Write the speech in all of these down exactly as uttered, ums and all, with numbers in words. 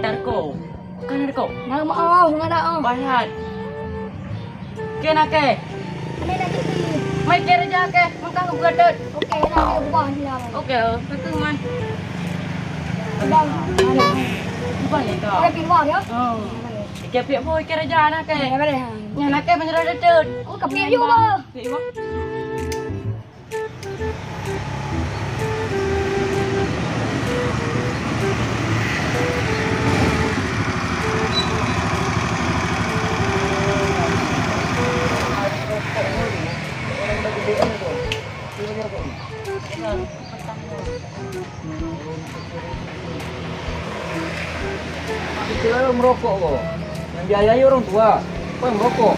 Tarko. Bukan tarko. Nah, maaf, nggak ada, oh. Bayar. Oke, nak ke? Ini lagi ni. Mai ke raja ke? Makan ke bukan dot. Oke, nah, ke bukan lah. Oke, oh, ke man. Udah, mana? Bukan itu. Ada di luar ya? Oh. Oke, piak boy ke raja nak ke? Ya, boleh. Ya, nak ke menyerah dot. Oh, ke piak juga. Piak juga. Itu lah merokok kok. Yang biayai orang tua. Kau yang merokok.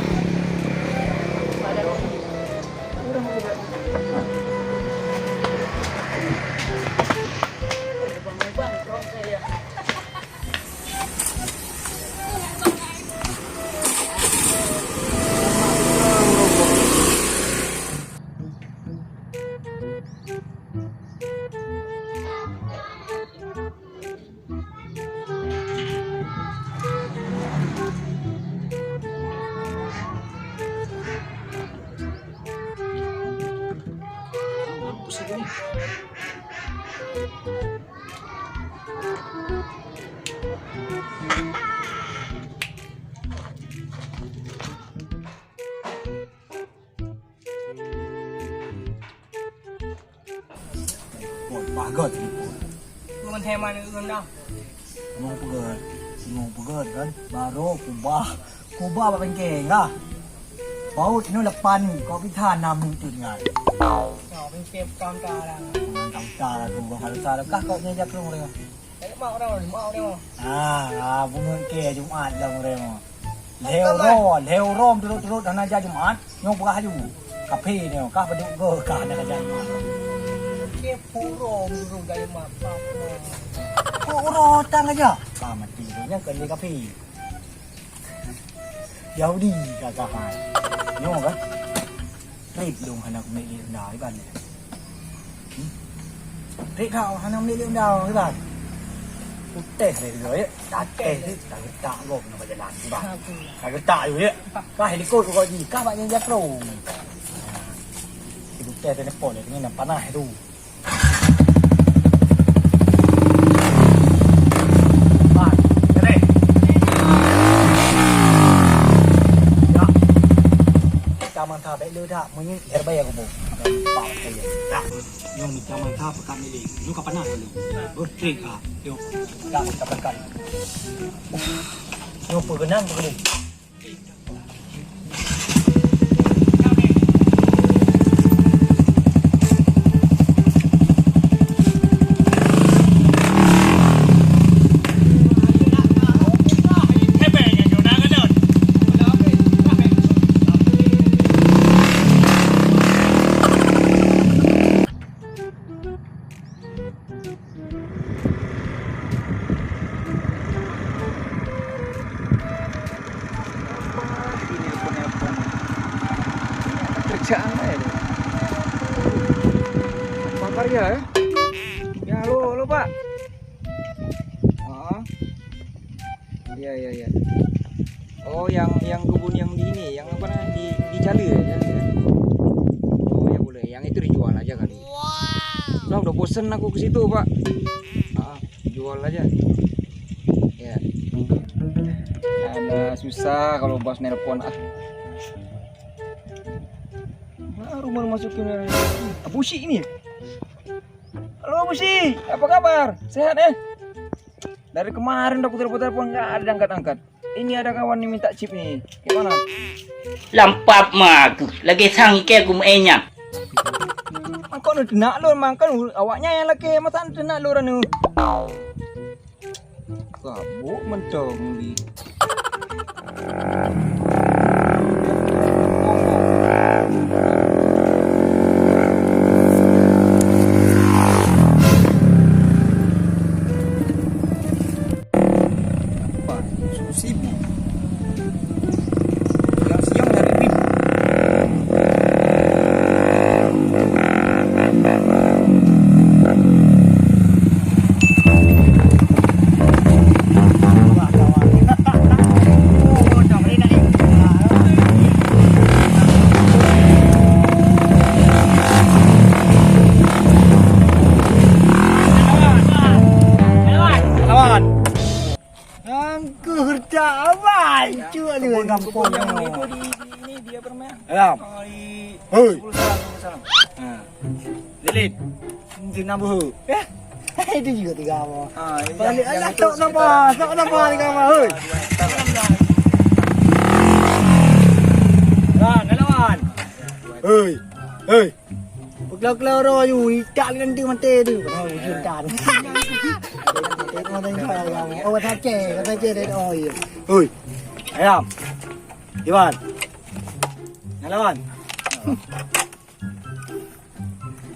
Wah, bagot ni pun. Ngon heman ureueng dah. Ngomong peugah, ngomong peugah kan. Baru kubah, kubah bak bengkeng lah. Paut ni lepan ni, kau pita enam tu tinggal. Kau bengkeng bukan kau lah. Bukan kau lah tu, bukan kau lah. Kah kau nyeja kerung dia. Mak orang, mak orang. Ah, ah, bungut ke Jumat lam ureueng. Lhèe uroe, lhèe uroe turot-turot hana jak Jumat, nyoe peugah laju. Kaphé nyoe, kah padub goe, kah hana jak Jumat. Ke puro guru gaya mak, mak, mak. Puro tang aja. Ka mati tu, nyan keu lé kaphé. Yahudi ka kahan. Nyoe kan? Trép dong hana keumiet lé unda iban. Hmm? Trép dah hana keumiet lé unda iban. Kutéh lé dua ya. Tatéh tu, tak getak gop nak jalan iban. Tak getak tu ya. Kah likot kau ji, kah bak nyan jakrong. Kutéh telepon lé dengan panas tu. Taman tha bèk le that, meunyoe herbai aku bu. Nyong taman tha pekat milik. Nyong ka panas dulu. Bertrik ah. Yuk. Tak kita pekat. Nyong pegenang pegenang. Kerjaan apa ya, tu? Bang Karya, ya? Ya, halo, halo, Pak. Ah. Ya, ya, ya. Oh, yang, yang kebun yang di ini, yang apa namanya, di, di Cale ya, Cale ya? Oh, ya boleh. Yang itu dijual aja kali. Wow. Udah, udah bosen aku ke situ, Pak. Ah, jual aja. Ya. Ada susah kalau bos nelpon, ah. Baru mau masukin, ah, Abu Syik ini. Halo, Abu Syik, apa kabar? Sehat, eh? Dari kemarin udah aku telepon-telepon, nggak ada angkat-angkat. Ini ada kawan nih minta chip nih. Gimana? Lampap ma aku, lagi sangke aku meuenyam. Mangkok nu teunak lôn, mangkok nu awaknyan nyang lakée, masa teunak lôn anu. Kabut mantong di. Empat, sibuk. Siang-siang nyari pin. Kerja abang, cuba dia gampang. Kebun yang itu di, di ini, di apa namanya? Alam. Oh, di Hoi. Sepuluh Salam, Sepuluh Salam. Ha. Lilin. Itu nama hu. Eh? Itu juga tiga apa? Ha, yang, balik yang alah, itu tok nama, sekitar tok nama tiga apa, hoi? Dua hektar. Nah, lawan. Hoi. Hoi. Peklau-klau roh you, itak nanti mati tu. Oh, ujian tan. Oh, kata Aceh, kata Aceh dari, oh, iya. Hoi. Ayam. Iwan. Nak lawan?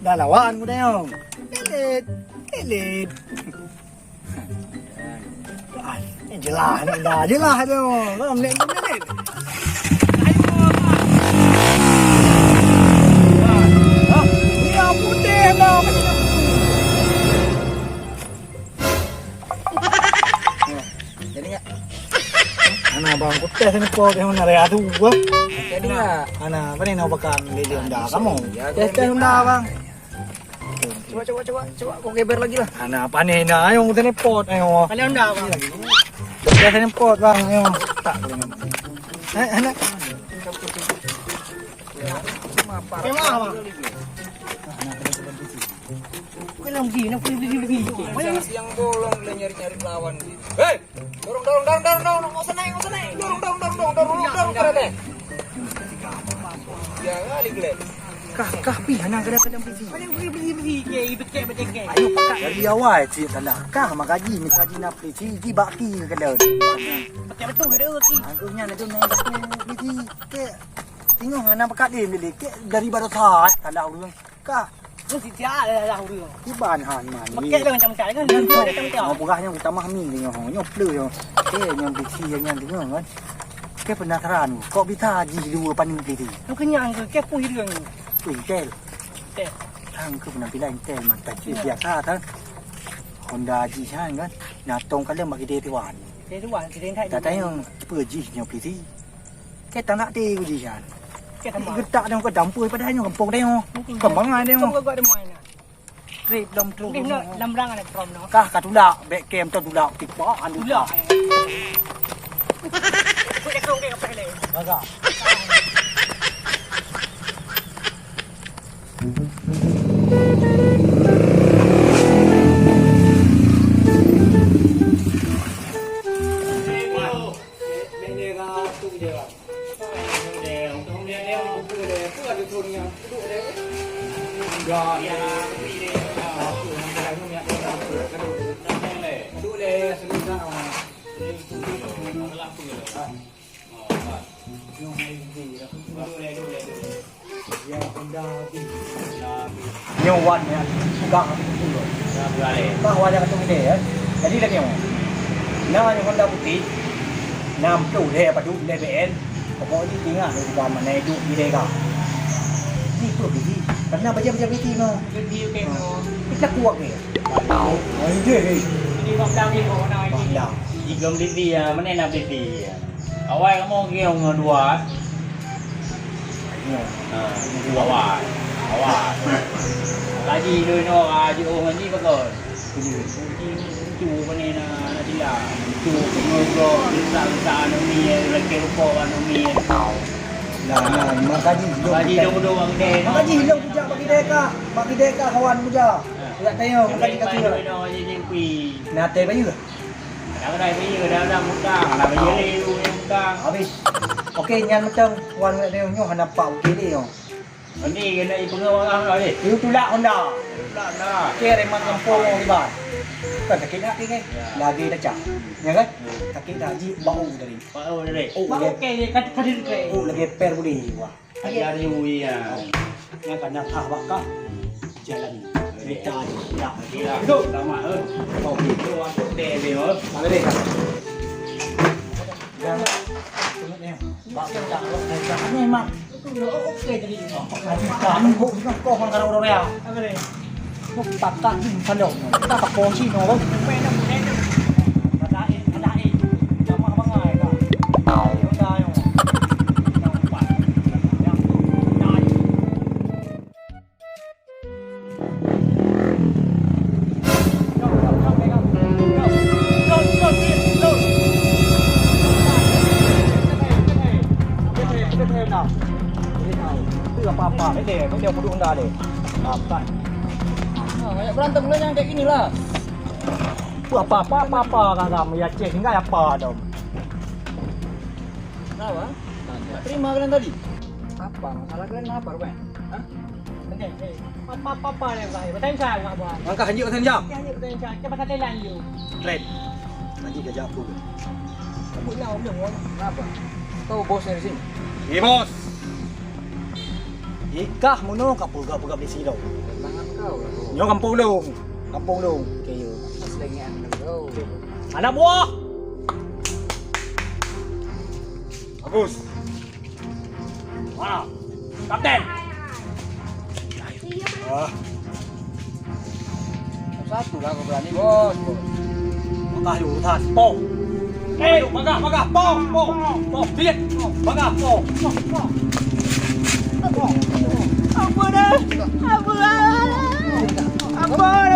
Dah lawan, muda nyong. Elit. Elit. Ah, jelas, dah jelas tu. Kau melihat tu, melihat. Ayo, Bang. Ah, dia putih dah. Jadi nggak? Ana bang, ku tes ni po, yang mana raya tu, gua. Jadi nggak? Ana, apa ni, nak bakar lele Honda kamu? Tes, tes Honda, bang. Coba, coba, coba, coba, kau geber lagi lah. Ana, apa ni, nak, ayo, kita ni pot, ayo. Kalian Honda, bang. Tes ni pot, bang, ayo. Tak boleh. Eh, anak. Memang, bang. Kau lagi, nak pergi, pergi, pergi. Yang bolong, boleh nyari-nyari lawan. Hei! Dorong, dorong, dorong, dorong, dorong, nggak usah naik, nggak usah naik. Dorong, dorong, dorong, dorong, dorong, kereta. Ya, kali, Glenn. Kah, kah, pi, hana kadang-kadang pi. Mana boleh beli, beli, ke, ibu kek, beli kek. Ayo, pakat dari awal, cik, salah. Kah, mak gaji, minta gaji nak pi, cik, ji bak pi, kadang. Pakai betul, ada, cik. Aku nyan, ada naik betul, pi, cik. Kek, tengok, hana pakat dia, beli. Kek, dari baru saat, salah urang. Kah. Ni si Tia adalah urang. Iban han man. Mekek dah macam-macam kan. Nyoe, nyoe, nyoe, nyoe, nyoe, nyoe, nyoe, nyoe, nyoe, nyoe, nyoe, nyoe, nyoe, nyoe, eh, nyang bisi, nyang, nyang dengar kan. Ke penasaran, kok bisa jih dua panik bisi? Tu kenyang ke, ke pun hidup ni. Tu intel. Intel. Tang ke penampilan intel, mantap jih biasa kan. Honda jih kan, kan. Natong kalian bagi dia tuan. Dia tuan, dia tuan. Tak tanya, apa jih nyang bisi? Ke tak nak ti ku jih kan. Ke tambah. Getak dia ke dampui padahal nyoe kampung dia. Mungkin kembangan dia. Kau gak ada main. Trip dalam truk. Mungkin dalam rang ada prom no. Kah ka tulak, bek kem tu tulak, tipak anu. Tulak. Kau cakap ke apa le? Gagal. Nyoe wan nyan peugah aku tu. Bah wajah kata gede ya. Jadi lagi nyoe. Na nyoe Honda putih. Nam tu deh apa tu deh B N. Pokok ni tinggal di dalam mana itu di dega. Ni tu biji. Karena baca-baca biji no. Biji ke no. Kita kuat ke. Oh, ini deh. Ini mak dah ni kau nak ini. Dah. Jigom biji ya, mana nak biji ya. Awai kamoe geuyong ngon dua. Ha, awai. Awai. Kaji lôn nyoe, ah, jiôh ngon jih pakon. Kunci, kunci pane na, na sila. Kunci, kunci, kunci, rusak, rusak, anu mi, lakée rupa, anu mi. Nah, nah, makaji lôn. Kaji lôn dua gede. Makaji lôn kujak bagi deka, bagi deka kawan muda. Ha. Uyak tayong, makaji kaki. Lôn nyoe, jih, jih, kui. Nah, teh bayu. Kadang-kadang bayeue, kadang-kadang mutang, kadang bayeue lé ureueng mutang. Habis. Okey, nyan mantong wan nyoe hana pak okey lé nyoe. Ni kena ipeungeut orang lah deh. Ieu tulak Honda. Tulak Honda. Okey, reman kampung orang kiban. Kan sakit hati ke? Ya. Lagi dah cak. Ya kan? Ya. Sakit dah ji bau dari. Bau dari. Oh, bau okey, kata kata. Oh, lagi per boleh. Wah. Ajar you ya. Nyang ka na kah bak kah? Jalan. Cerita aja. Ya. Gila. Itu. Sama, eh. Kau itu waktu deh, deh, eh. Mana deh? Dah. Bak kita, bak kita. Memang. Itu dah oke tadi. Kami kok kau orang orang ya. Apa deh? Pakat ni, salong. Kita tak kongsi, no. Hai deh, hai deh, puduk honda deh. Apa? Ah, banyak berantem lah yang kayak gini lah. Tu apa, apa, apa, apa, kan, kan, ya, cek, tinggal apa, dong. Kenapa? Tak terima kalian tadi? Apa? Masalah kalian apa, rupanya? Hah? Apa, apa, apa, deh, Bang? Bertanya saya, Bang. Langkah lanjut, bertanya. Lanjut, bertanya saya. Kita pasal Thailand, you. Keren. Tadi gajah aku tu. Kamu nak, Om, Om, kenapa? Kau bos dari sini? Iya, bos. Ikah mono ka peugah-peugah bisi lom. Tangan kau lah. Nyoe kampung lôn. Kampung lôn. Oke, yo. Pas lengan kau. Anak buah. Bagus. Mana? Kapten. Ah. Satu lah kau berani, bos. Bagah yuk, urusan. Po. Eh, bagah, bagah. Po, po, po. Lihat. Bagah, po. Po, po. Ampun dah. Ampun. Ampun.